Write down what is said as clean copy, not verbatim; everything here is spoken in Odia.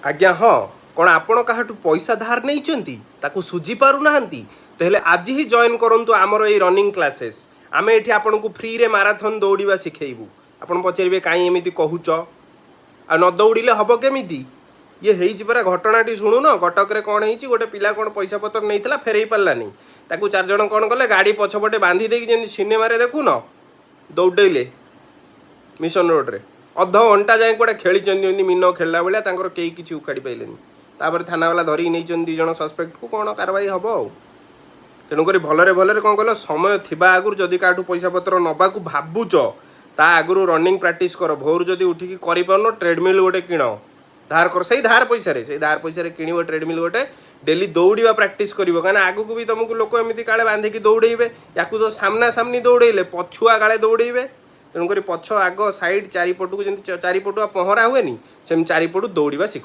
ଆଜ୍ଞା ହଁ, କ'ଣ ଆପଣ କାହାଠୁ ପଇସା ଧାର ନେଇଛନ୍ତି, ତାକୁ ସୁଝି ପାରୁନାହାନ୍ତି? ତାହେଲେ ଆଜି ହିଁ ଜଏନ୍ କରନ୍ତୁ ଆମର ଏଇ ରନିଂ କ୍ଲାସେସ୍। ଆମେ ଏଠି ଆପଣଙ୍କୁ ଫ୍ରିରେ ମାରାଥନ୍ ଦୌଡ଼ିବା ଶିଖେଇବୁ। ଆପଣ ପଚାରିବେ, କାହିଁ ଏମିତି କହୁଛ? ଆଉ ନ ଦୌଡ଼ିଲେ ହବ କେମିତି? ଇଏ ହେଇଛି ପରା, ଘଟଣାଟି ଶୁଣୁନ। କଟକରେ କ'ଣ ହେଇଛି? ଗୋଟେ ପିଲା କ'ଣ ପଇସା ପତ୍ର ନେଇଥିଲା, ଫେରେଇ ପାରିଲାନି। ତାକୁ ଚାରିଜଣ କ'ଣ କଲେ? ଗାଡ଼ି ପଛପଟେ ବାନ୍ଧି ଦେଇକି, ଯେମିତି ସିନେମାରେ ଦେଖୁନ, ଦୌଡ଼େଇଲେ ମିଶନ ରୋଡ଼ରେ ଅଧଘଣ୍ଟା ଯାଏଁ। କୁଆଡ଼େ ଖେଳିଛନ୍ତି ଯେମିତି ମୀନ ଖେଳିଲା ଭଳିଆ। ତାଙ୍କର କେହି କିଛି ଉଖାଡ଼ି ପାଇଲେନି। ତାପରେ ଥାନାବାଲା ଧରିକି ନେଇଛନ୍ତି ଦୁଇ ଜଣ ସସ୍ପେକ୍ଟକୁ। କ'ଣ କାରବାଇ ହେବ ଆଉ। ତେଣୁକରି ଭଲରେ ଭଲରେ କ'ଣ କହିଲ, ସମୟ ଥିବା ଆଗରୁ ଯଦି କାହାଠୁ ପଇସା ପତ୍ର ନେବାକୁ ଭାବୁଛ, ତା ଆଗରୁ ରନିଂ ପ୍ରାକ୍ଟିସ୍ କର। ଭୋରୁ ଯଦି ଉଠିକି କରିପାରୁନ, ଟ୍ରେଡ଼ମିଲ୍ ଗୋଟେ କିଣ, ଧାର କର ସେଇ ଧାର ପଇସାରେ। ସେଇ ଧାର ପଇସାରେ କିଣିବ ଟ୍ରେଡ଼ମିଲ୍ ଗୋଟେ, ଡେଲି ଦୌଡ଼ିବା ପ୍ରାକ୍ଟିସ୍ କରିବ। କାହିଁକିନା ଆଗକୁ ବି ତୁମକୁ ଲୋକ ଏମିତି କାଳେ ବାନ୍ଧିକି ଦୌଡ଼େଇବେ। ୟାକୁ ତ ସାମ୍ନା ସାମ୍ନି ଦୌଡ଼େଇଲେ, ପଛୁଆ କାଳେ ଦୌଡ଼େଇବେ। ତେଣୁକରି ପଛ, ଆଗ, ସାଇଡ଼୍, ଚାରିପଟକୁ ଯେମିତି ଚାରିପଟୁଆ ପହଁରା ହୁଏନି, ସେମିତି ଚାରିପଟୁ ଦୌଡ଼ିବା ଶିଖ।